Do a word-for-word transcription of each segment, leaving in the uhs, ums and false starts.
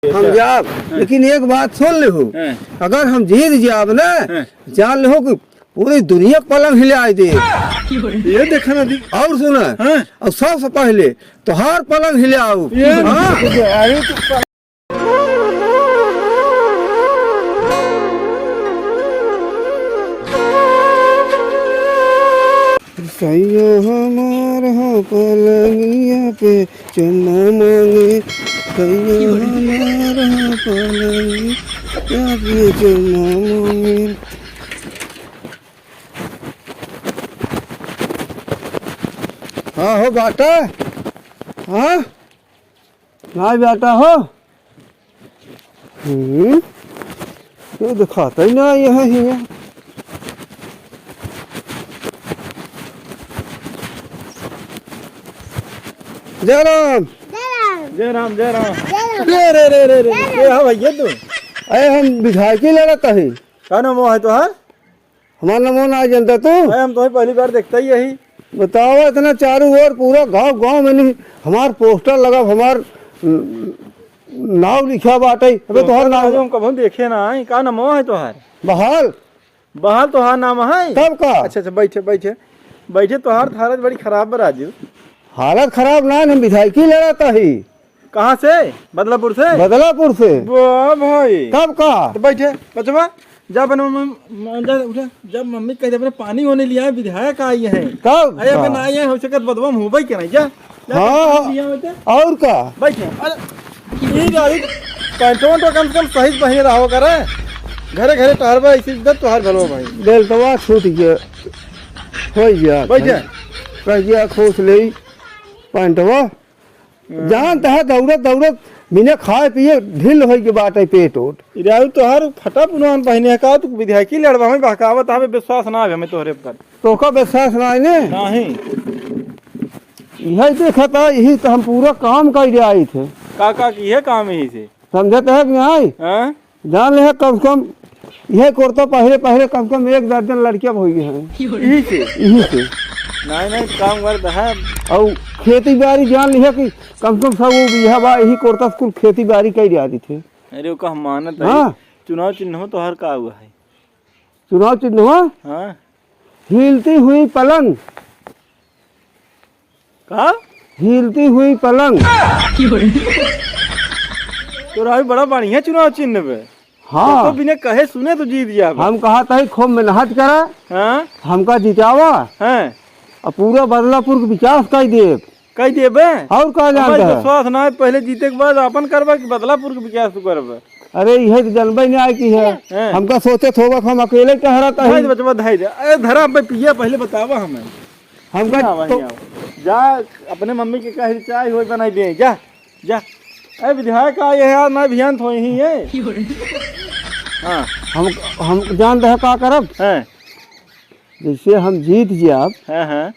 हम जाब, हाँ। लेकिन एक बात सुन लेहु, हाँ। अगर हम जीत जाब ना, हाँ। जान लेहु कि पूरी दुनिया के पलंग हिलाइ देब। ये देखा ना दी। और सुना, हाँ। और सबसे पहले तोहार पलंग हिलाउब। ये हाँ। अरे तो सैया हमार हो पलंगिया पे चुम्मा मांगे, सैया हमार हो पलंगिया पे चुम्मा मांगे। हाँ हो बाटा, हाँ? नाहीं बेटा हो। हम्म, ये दिखाता ही ना, ये है, ये। जय राम। जय राम, जय राम। जय राम। रे, रे, रे, रे, रे। जय राम। ये हाँ भैया तू। अरे हम विधायकी लड़त ही। का नाम है तोहार? हमार नमो ना जनता तू। अरे, हम तोहे पहली बार देखता ही यही। बताओ, इतना चारों ओर पूरा गांव, गांव में नहीं, हमार पोस्टर लगा, हमार न-, नाव लिखा बाटे। अबे तोहर नाव हम कभू देखे ना है। का नमो है तोहार? बहाल। बहाल तोहार नाम है? तब का? अच्छा, अच्छा, बैठे, बैठे। बैठे, तोहार हालत बड़ी खराब बा राजू। हालत खराब ना, हम विधायकी लड़त ही। कहाँ से? बदलापुर से? बदलापुर से। वाह भाई। तब का? तो बैठे, बचवा, जा अपने मम्मी, म-, जा, उठा, जब मम्मी कह दे अपने पानी होने लिया है, विधायक आई है। तब अरे का? अपन आई है, हो सकत बदवा में होबे के नहीं, जा, जा हाँ, पानी लिया होते। और का? बैठे, अरे, ई गाड़ी पैंटवा तो कम से कम सही से पहने रहो करे, घरे घरे टहरबा ऐसे इज्जत तोहार भलो भाई। बेल्टवा छूट गया, हो गया। बैठे। कह गया खोस ले पैंटवा। हम्म। जानत है, दौड़त दौड़त बिना खाए पिए ढील होइ के बाटे पेट ओट। इराऊ तोहार फटा पुनवान पहिने है का? तू विधायकी लड़बा में बहकावत हवे, विश्वास ना हवे हमें तोहरे पर। तोहका विश्वास ना है ने? नहीं। यही देखत है, यही तो हम पूरा काम कर आई थे। का, का की है काम यही से? समझत है कि नहीं? हाँ? जान ले, कम से कम यह कुर्ता पहरे, पहरे कम से कम एक दर्जन लड़कियां होइ गए हैं। यही से? यही से। नहीं, नहीं, काम करता है। और खेती बाड़ी जान लिया कि कम से कम सौ बीघा बा, यही कुर्ता से कुल खेती बाड़ी कई दिया दी थे। अरे, ओका हम मानत है। हाँ। चुनाव चिन्ह में तोहार का हुआ है? चुनाव चिन्ह हुआ? हाँ। हिलती हुई पलंग। का? हिलती हुई पलंग। तो राहुल बड़ा बढ़िया चुनाव चिन्ह बे। हाँ। तो बिना कहे सुने तो जीत गया बे। हम कहा था खूब मेहनत करा। हाँ। हमका जितावा। हाँ। अब पूरा बदलापुर के विकास कर देब। कर देबे। और का जानता है? विश्वास ना है, पहले जीते के बाद अपन करबा कि बदलापुर के विकास तू करबे? अरे, यह तो जनबे नहीं आए की है। हाँ। हमका सोचत होगा कि हम अकेले टहरत है। बचवा, धाई दे। अरे, धरा पे पिया, पहले बतावा हमें। हमका ना, वहीं तो आओ। जा, अपने मम्मी के कहे चाय होई बनाई दे, जा, जा। ए, विधायक आए हैं यार, मैं भियान थोई ही है। हाँ। हम, हम जानते हैं का करब? हैं। जैसे हम जीत जाब, हाँ, हाँ।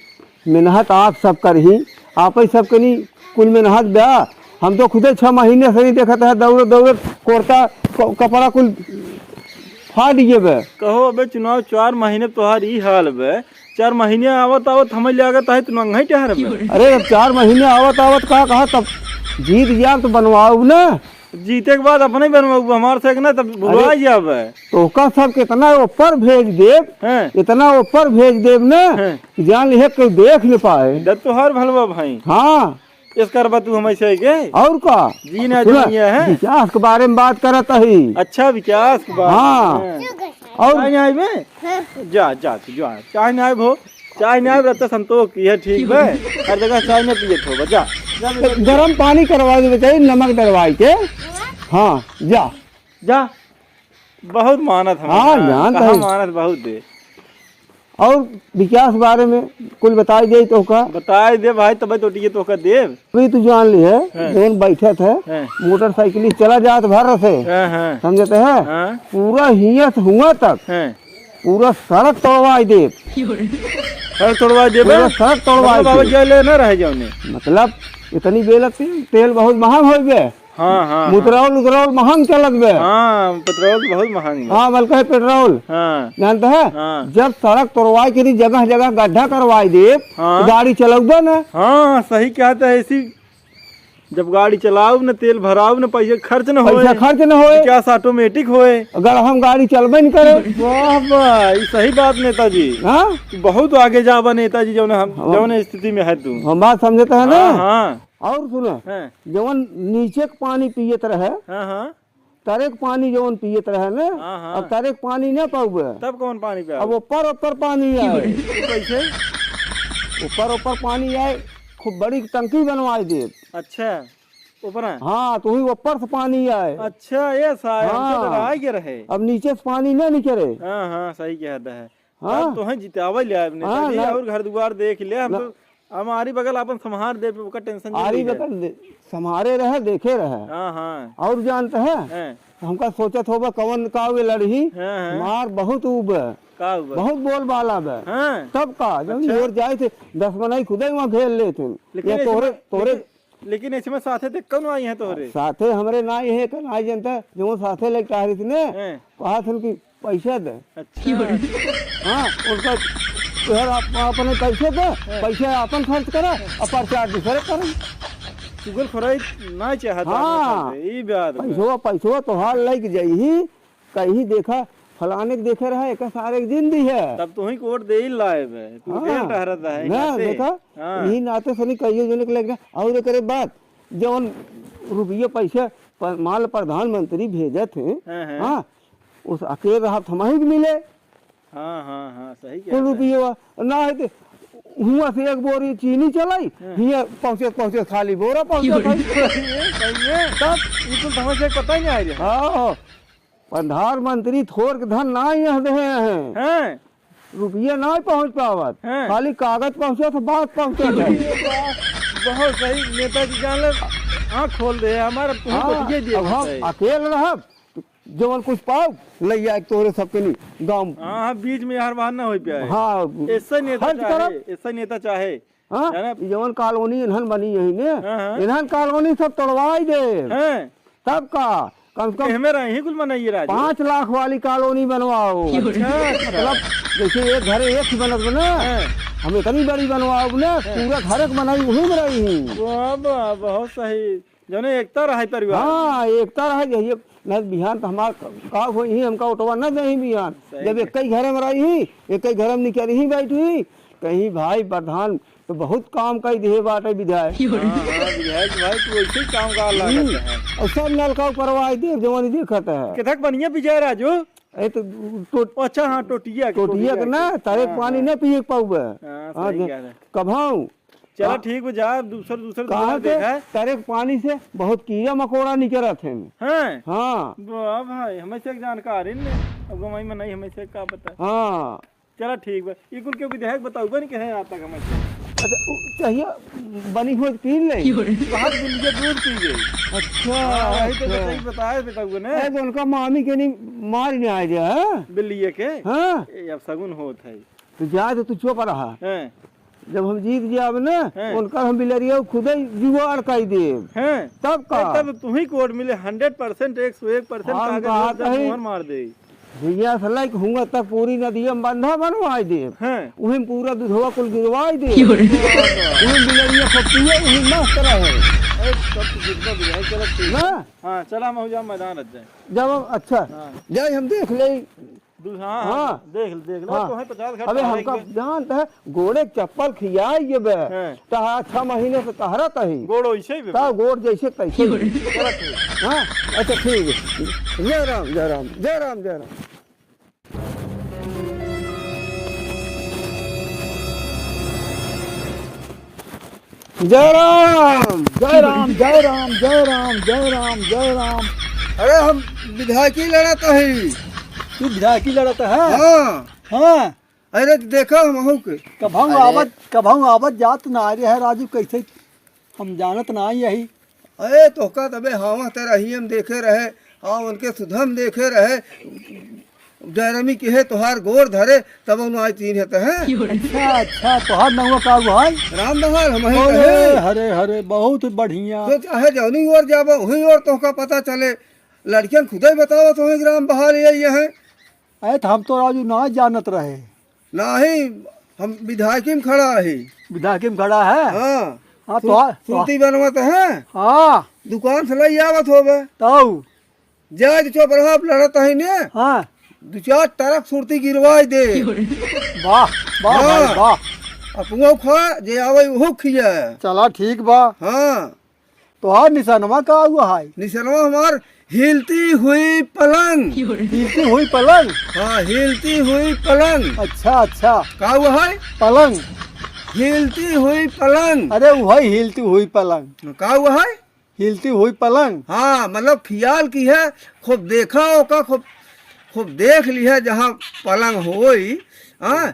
मेहनत आप सब करही, आप ही सब कनी कुल मेहनत बा। हम तो खुदे छह महीने से नहीं देखत है, दौड़त, दौड़त, कुर्ता, क-, कपड़ा कुल फाट गए बे। कहो अबे चुनाव चार महीने तोहार ई हाल बे, चार महीने आवत आवत हमें लागत है तू नंगा ही टहर बे। अरे, अब चार महीने आवत आवत का कहा, तब जीत जाब तो बनवाओ ना। जीते के बाद अपने ही बनवाओ, हमार से ना तब भुला जाबे। तो ओका सब कितना ऊपर भेज देब, हैं। इतना ऊपर भेज देब ना, हैं। कि जान लिहे कोई देख न पाए। दत्त तोहार भलवा भाई। हाँ। इस करबा तू हमें से के? और का? जी ना सुना, दुनिया है। विकास के बारे में बात करत ही। अच्छा, विकास के बारे हाँ। में। और चाय नहीं आइबे? हाँ। जा, जा, तू जा। चाय नहीं आइबो? चाय नहीं आइबे, तो संतोष की है, ठीक बे? हर जगह चाय नहीं पिए थो, जा। जा बेटा। गरम पानी करवा दे, चाहिए नमक डलवाई के। हाँ, जा। जा। बहुत मानत हम। हाँ, हाँ, जानत कहाँ है। मानत बहुत दे। और विकास बारे में कुल बताई दे तोहका। बताई दे भाई, तबे तो टिके तोहका देब। अभी तू जान ली है, हाँ। जौन बैठत है, हाँ। मोटरसाइकिल चला जात भर से। हाँ, हाँ। समझत है? हाँ। पूरा हियाँ से हुआँ तक हाँ। पूरा सड़क तोड़वाई देब। सड़क तोड़वाई देबे? पूरा सड़क तोड़वाई मतलब बाबा देब। जेले न रहे जौने। मतलब इतनी बेलत तेल, तेल बहुत महंग होइबे। हाँ, हाँ, हाँ। मुतरौल उतरौल महंग चलत बे। हाँ, पेट्रोल बहुत महंग बा। हाँ, बल्कि पेट्रोल। हाँ। जानत है? हाँ। जब सड़क तोड़वाई के लिए जगह जगह गड्ढा करवाई देब, हाँ। तो गाड़ी चलौबे ना। हाँ, सही कहत है, ऐसी जब गाड़ी चलाउब न, तेल भराउब न, पैसा खर्च न होए। पैसा खर्च न होए। विकास automatic होए। अगर हम गाड़ी चलबे न करे। वाह, वाह, ई सही बात नेताजी। हाँ? तू बहुत आगे जाबा नेताजी, जौन हम, हाँ। जौन स्थिति में है तू। हम बात समझत है ना? हाँ, हाँ। और सुनो, हाँ। जौन नीचे के पानी पियत रहे, हाँ, हाँ। तरे के पानी जौन पियत रहे ना, हाँ, हाँ। अब तरे के पानी ना पाउबे। तब कौन पानी पे अब आवे? ऊपर, ऊपर पानी आए। वो कैसे? ऊपर, ऊपर पानी आए, खूब बड़ी टंकी बनवाए देब। अच्छा, ऊपर है? हाँ, तो वही ऊपर से पानी आए। अच्छा, ये साहब, हमसे हाँ। तो रहा ही रहे। अब नीचे से पानी ना निकले। हाँ, हाँ, सही कहता है। हाँ। तब तोहें जितावे ले आए नेताजी, हाँ, ना। और घर दुआर देख ले, हम ना। तो हमारी बगल आपन संभार दे, ओकर tension आरी जिन लीहे। बगल दे-, संभारे रहे, देखे रहे। हाँ, हाँ। और जानत है, हैं। हमका सोचत होबा कवन का वे लड़ही, हाँ, हाँ। मार बहुत उबे, का उबे? बहुत बोल बाला बे। हाँ। तब का, जब अच्छा। जोर जाए थे, दस मनई खुदे वहाँ घेर लेते हैं। लेकिन ये ऐसे तोरे, में, तोरे लेकिन, लेकिन ऐसे में साथे थे कौन आई हैं तोहरे? साथे हमरे ना ये है, कौन आई जनता, जो साथे लेके आ रही थी ने, हैं। कहा थे कि पैसा दे। अच्छा। हाँ, उनका तोहर आप, अपने पैसे दे, हाँ। पैसे आपन खर्च करे, और प्रचार दूसरे करे। चुगलखोराई ना चाहत हाँ। आदमी करते, ई बात बा। पैसवा, पैसवा तोहार लइके जइही, कहीं देखा, फलाने के देखे रहा, एक सारे के जिन दी है। तब तू ही कोट दे ही लाए बे, तू हाँ। फेल टहरत है, ना, नाते। देखा, हाँ। यही नाते सनी कहियो जने के लग रहा। और एकरे बात, जौन रुपये पैसे प-, मान लो प्रधानमंत्री भेजत हैं, हाँ, हाँ। हाँ, उस अकेले रहत हमही के मिले। हाँ, हाँ, हाँ, सही कुल कहत है। रुपये ना है तो हुआं से एक बोरी चीनी चलाई, हाँ। हियां पहुंचे, पहुंचे खाली बोरा पहुंचे भाई। सही है, सही है। तब? ई कुल तो हमसे पता ही नहीं आ रहा। हाँ, प्रधानमंत्री थोर के धन ना यहाँ दे हैं। हैं? रुपये ना पहुंच पावत, हैं? खाली कागज पहुंचे तो बात पहुंचे है। बहुत सही नेताजी जान ले, आँख खोल दे हमारा, तू हाँ, बतिये दिए अब हम बताए। अकेल रहब, जवन कुछ पाओ, लइ आए तोहरे सबके नी गाँव। हाँ, हाँ, बीच में यार बाहर ना होई पाए। हाँ, ऐसा नेता खर्च चाहे, करब। ऐसा नेता चाहे। हाँ, जाना ई जवन कॉलोनी इन्हन बनी यही ने, हाँ, हाँ। इन्हन कॉलोनी सब तोड़वाई दे। हैं? तब का, कम से कम एहमे रही कुल मनई राजू। पाँच लाख वाली कॉलोनी बनवाओ। अच्छा, अच्छा। मतलब, जैसे एक घरे एक ही बनत बना, हैं। हम इतनी बड़ी बनवाओ ने, हैं। पूरा घर के बनाई वही में रही। वाह, वाह, बहुत सही। जौने एकता रहे परिवार में। हाँ, एकता रहे, यही एक, नहीं बिहान तो हमार का, का होई ही, हमका ओटवा न देही बिहान। सही जब है। एक ही घर में रही ही, एक ही घर में निकल ही बैठी ही, कहीं भाई प्रधान तो बहुत काम कई दिहे बाटे विधायक। हाँ, हाँ, विधायक भाई, तू ऐसे ही काम का लागत हम्म। है। और सब नलका ऊपरवाई दे, जवानी देखत है। किधक बनिया विजय राजू? ए तो टोट-, अच्छा, हाँ, टोटिया के, टोटिया के टोटिया ना, के। तारे हाँ, पानी हाँ। ना पिए के पाउबे। हाँ, हाँ, सही दे-, कह रहे। कभाऊ? चला, का-, ठीक बा, जा, दूसर, दूसर कहाँ दुआर के देखा। तारे के पानी से बहुत कीड़ा मकोड़ा निकलत हैं। हैं? हाँ। वाह भाई, हमें से एक जानकारी ने, अब गवाई में नहीं, हमें से का पता। हाँ। चला, ठीक बा, ई कुल के विधायक बताऊ बा नहीं, कहे आज तक हमें से। अच्छा, उ, चाहिए बनी हो तीन ले। बाहर बिल्लिया दूध पी गई। अच्छा, हाँ, वही तो अच्छा। बताई, बताए बताऊ ने। अरे, तो उनका मामी के नहीं मार नहीं आ गया, हाँ? बिल्लिया के? हाँ। ए, अब सगुन होत है। तो जा, तो तू चुप रहा। हैं। जब हम जीत जाब ना, हैं। उनका हम बिलरिया खुदे जुगाड़ कर देब। हैं। तब का? ए, तब तू ही कोर्ट मिले, hundred percent, एक सौ एक percent हम कागज कहा होत, जब कहीं मोहर मार दे। भैया से लाइक हुआ तक पूरी नदिया में बंधा बनवाई देब। हैं। उही में पूरा दुधवा कुल गिरवाई देब। क्यों रे? उही में बिलरिया पप्पिया, उही मस्त रहे। अरे, तब तो जितना भी है, चलो ठीक है। ना? हाँ, चला, हम हो जा, मैदान रख जाए। जब हम, अच्छा, हाँ। जाए हम देख ले। दू-, हाँ, हाँ। हाँ, देख, देख ले, हाँ। तो है पचास घर अबे तो हमका आएंगे। जानत है, गोड़े के चप्पल खियाई ये बे। हाँ। तो हाँ, छह महीने से टहरत ही। गोड़ वैसे ही बे। का गोड़ जैसे तैसे ही। चलो ठीक। हाँ, अच्छा ठीक है। जय राम, जय राम, जय राम, जय राम। जय राम, जय राम, जय राम, जय राम, जय राम, जय राम। अरे हम विधायकी लड़त हई। तू विधायकी लड़त है? हाँ। हाँ। अरे देखा हमहू के। कभऊ अरे। आवत, कभऊ आवत जात ना रहे है राजू, कैसे हम जानत ना यही। अरे तोहका तबे हावा ते रही हम देखे रहे, हाँ उनके सुधम देखे रहे। जयरामी किहे तोहार गोर धरे, तब उन आई तीन है तो हैं। अच्छा, अच्छा, तोहार नौवा का हुआ है? राम बहार, हम ही अरे, कहे। हरे, हरे, बहुत बढ़िया। तो चाहे जौनी ओर जाबो, वही ओर तोहका पता चले। लड़कियन खुदे बतावत होई कि राम बहार ये, ये हैं। अरे, तो हम तो राजू ना जानत रहे। नाही, हम विधायकी में खड़ा रही। विधायकी में खड़ा है? हाँ। हाँ, तो सुर-, आ, तो आ। सुरती बनवत है। हाँ। दुकान से लई आवत होबे। तऊ। जाए के चुप रहा, अब लड़त है ने। हाँ। दू चार ट्रक सुरती गिरवाई दे। वाह, वाह भाई, हाँ। वाह। अपनो खा, जे आवे उहो खिया। चला, ठीक बा। हाँ। तोहार निशानवा का हुआ है? निशानवा हमार हिलती हुई पलंग। हिलती हुई पलंग? हाँ, हिलती हुई पलंग। अच्छा, अच्छा। का हुआ है? पलंग। हिलती हुई पलंग। अरे, वही हिलती हुई पलंग। का हुआ है? हिलती हुई पलंग। हाँ, मतलब खियाल की है, खूब देखा ओका, खूब, खूब देख लिहा, जहाँ पलंग होई, हाँ,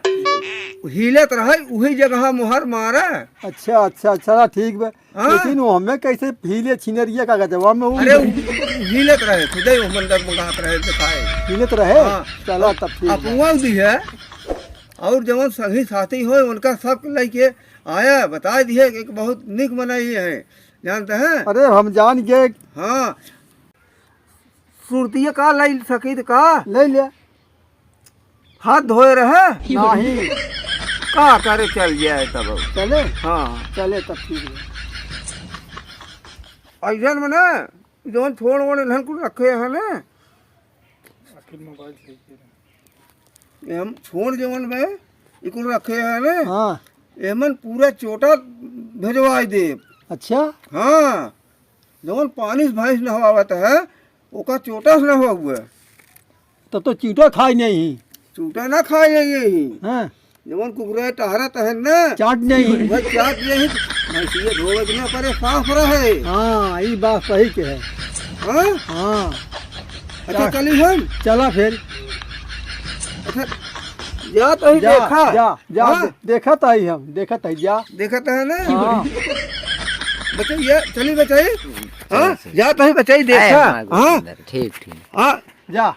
हिलत रहे, उही जगह मोहर मारा। अच्छा, अच्छा, अच्छा, ठीक बा। हाँ? लेकिन वो हमें कैसे हिले छिनरिया का गजवा में उ अरे, उ हिलत रहे, खुदे वो मंदिर मंगात रहे, दिखाए। हिलत रहे? हाँ। चला, तब ठीक बा। अपना दी है, और जवन सही साथी होए, उनका सब लेके आया, बता दिए कि बहुत निक मनई है। जानते हैं? अरे, हम जान गए। हाँ। सुरतिया का लई सकित का? ले ले। हाथ धोए रहे? नहीं। का करे चल जाए तब? चले? हाँ। चले तब ठीक है। ऐसन में ना, जौन छोड़ वोड़ इन्हन कुल रखे हैं ना, आखिर मोबाइल ठीक है। एम छोड़ जवन बे, ई कुल रखे हैं ने? हाँ। एमन पूरा चोटा भेजवाई देब। अच्छा? हाँ। जवन पानी से भैंस नहवावत है, ओका चोटा से नहवाउए। तब तो चूटा खाई नहीं। चूटा ना खाई नहीं यही। हाँ। जवन कुकुरे टहरत है ना, चाट नहीं। वह चाट नहीं, भैंसिया धोवे के ना पड़े, साफ रहे। हाँ, ई बात सही के है। हाँ? हाँ। अच्छा, चल। चली हम? चला फिर। अच्छा, जा तो ही जा, देखा। जा, जा, हाँ? दे-, देखत ही हम, देखत ही, जा। देखत है ना? हाँ। बचई, ये चली बचई। हाँ? चल, चल। जा तो ही बचई, देखा। ए, हाँ, हाँ? ठीक, ठीक। हाँ। जा।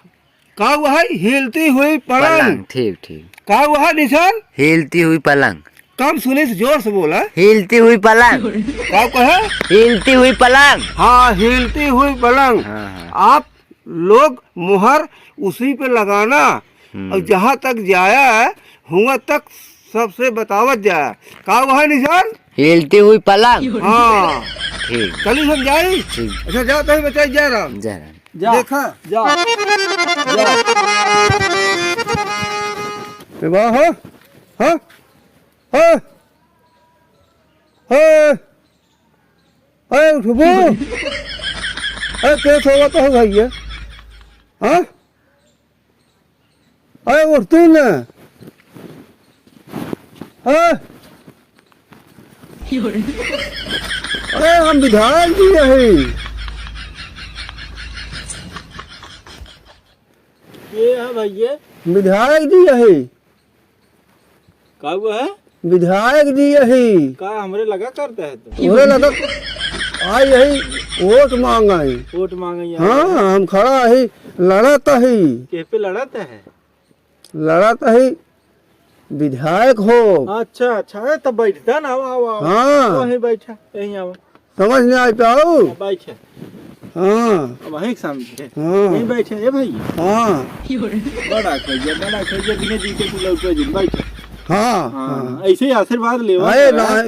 का हुआ है? हिलती हुई पलंग। पलंग, ठीक, ठीक। का हुआ है निशान? हिलती हुई पलंग। कम सुने से जोर से बोला। हिलती हुई पलंग। का कहा? हिलती हुई पलंग। हाँ, हिलती हुई पलंग। हाँ, हाँ। आप लोग मुहर उसी पे लगाना हम्म। और जहाँ तक जाया है, हुआ तक सबसे बतावत जाया। का हुआ है निशान? हिलती हुई पलंग। हाँ। ठीक। चली हम जाई? ठीक। अच्छा, जा, तभी बचाई, जय राम। जय राम। जा। देखा? जा। जा। ए, वाह, हाँ? हाँ? हाँ? हाँ? अरे, उठबो? अरे, के सोवत हो भैया? हाँ? अरे, उठ तू ना। हाँ? अरे, हम विधायक जी यही। के है भैया? विधायक जी यही। का हुआ है? विधायक जी यही। का हमरे लगा करता है तू? हमरे लगा, आ यही वोट मांगा है। वोट मांगा है। हाँ, हम खड़ा ही, लड़त ही। के पे लड़त है? लड़त ही विधायक हो। अच्छा, अच्छा, ए, तब बैठता ना, आओ, आओ, आओ। हाँ। वहीं बैठा, यहीं आओ। समझ नहीं आई पाऊ? हाँ, बैठे। हाँ। अब वहीं के सामने। हाँ। यहीं बैठे, ए भाई। हाँ। बड़ा खोजे, बड़ा खोजे, बिना जी के तू लौटे जी, बैठे। हाँ, हाँ, हाँ। ऐसे ही आशीर्वाद लेवा अरे करा। ना,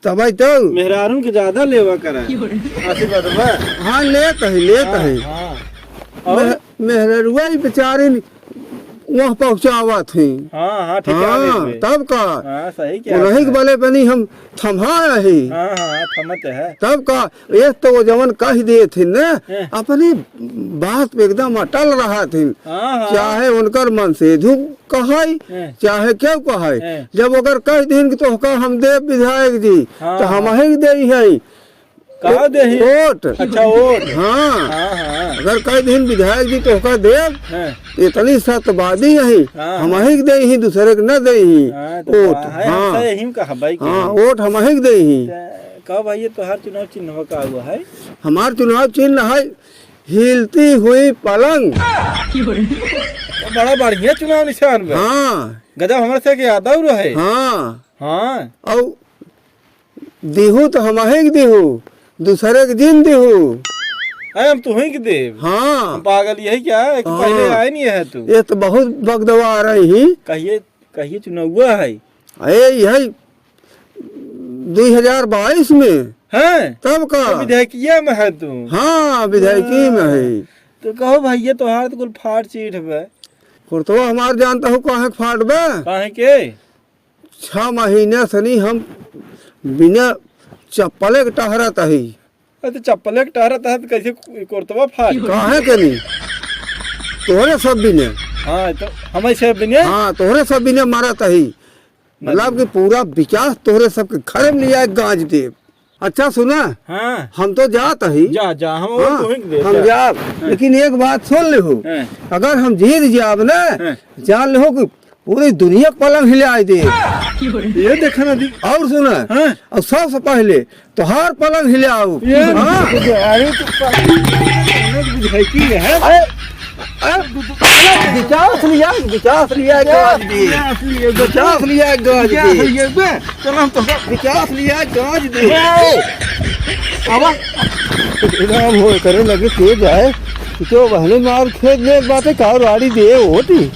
तबै तो। मेहरारू के ज्यादा लेवा करा। आशीर्वाद बा। हाँ, लेत है, लेत हाँ, है। हाँ। और? मेह-, मेहररुआ ही बेचारी वहाँ पहुँचावत ही। हाँ, हाँ, ठीक है, हाँ, आगे से। तब का? हाँ, सही क्या उन्हीं है। के बले बनी हम थम्हा रही। हाँ, हाँ, थमत है। तब का? ये तो वो जवन कह दिए थे ना, हैं। अपनी बात पे एकदम अटल रहा थे। हाँ, हाँ। चाहे उनकर मन से दुख कहाई, हैं। चाहे क्यों कहाई। हैं। जब अगर कह दीन कि तोहका हम देब विधायक जी, हाँ, तो हम हाँ। ही दे ही हैं। का देही? वोट। अच्छा, वोट। हाँ। हाँ, हाँ। अगर कह दीन विधायक जी तोहका देब, हाँ। इतनी सत्यवादी यही, हाँ, हम हाँ। ही के देही, दूसरे के न देही। हाँ, तो वोट, का है, हाँ। हमसे यही में कहा भाई कि हाँ, वोट हम ही के देही। त का भाई, ये तोहार चुनाव चिन्ह का हुआ है? हमार चुनाव चिन्ह है हिलती हुई पलंग। तो बड़ा बढ़िया चुनाव निशान बा। हाँ। गजब हमरे से के यादव रहे। हाँ। हाँ। और दिहू तो हमही के दिहू, दूसरे के जिन दिहू। अरे, हम तुही के देब। हाँ। हम पागल यही क्या है कि हाँ। पहले आए नहीं है तू? ये तो बहुत बगदवा आ रही ही। कहिए, कहिए चुनौआ है। अरे, यही दुई हजार बाईस में। हैं? तब का? तो विधायकिया में है तू? हाँ, विधायकी में है। हाँ। तो कहो भैया, तोहार तो कुल फाट चीट बे। कुर्तवा हमार जानता हूँ काहे के फाट बे? काहे के? छह महीने से नहीं हम बिना चप्पले के टहरत ही। अरे तो चप्पले के टहरत है तो कैसे कु-, कुर्तवा फाट? काहे के नहीं? तोहरे सब बिने। हाँ, तो हमें सब बिने? हाँ, तोहरे सब बिने मारत ही। मतलब कि पूरा विकास तोहरे सबके घर में लिया गाज देब। अच्छा सुना, हाँ। हम तो जात ही। जा, जा, हम हाँ, तोहिक दे, हम जा। जाब, हाँ। लेकिन एक बात सुन लेहु, हाँ। अगर हम जीत जाब ना, हाँ। जान लेहु कि पूरी दुनिया के पलंग हिलाए दे। ये देखा ना दी। और सुना, हाँ। और सबसे पहले तोहार पलंग हिलाओ। ये हाँ। अरे तो पलंग विधायकी है। अरे, अरे, विकास लिया, विकास लिया गाज दी। विकास लिया, विकास लिया गाज दी। विकास लिया बे, चलो हम तो विकास लिया गाज दी। ए! आवा। राम हो करे लगे तेज आए, तो बहने मार खेत में बातें काव राड़ी दे होती।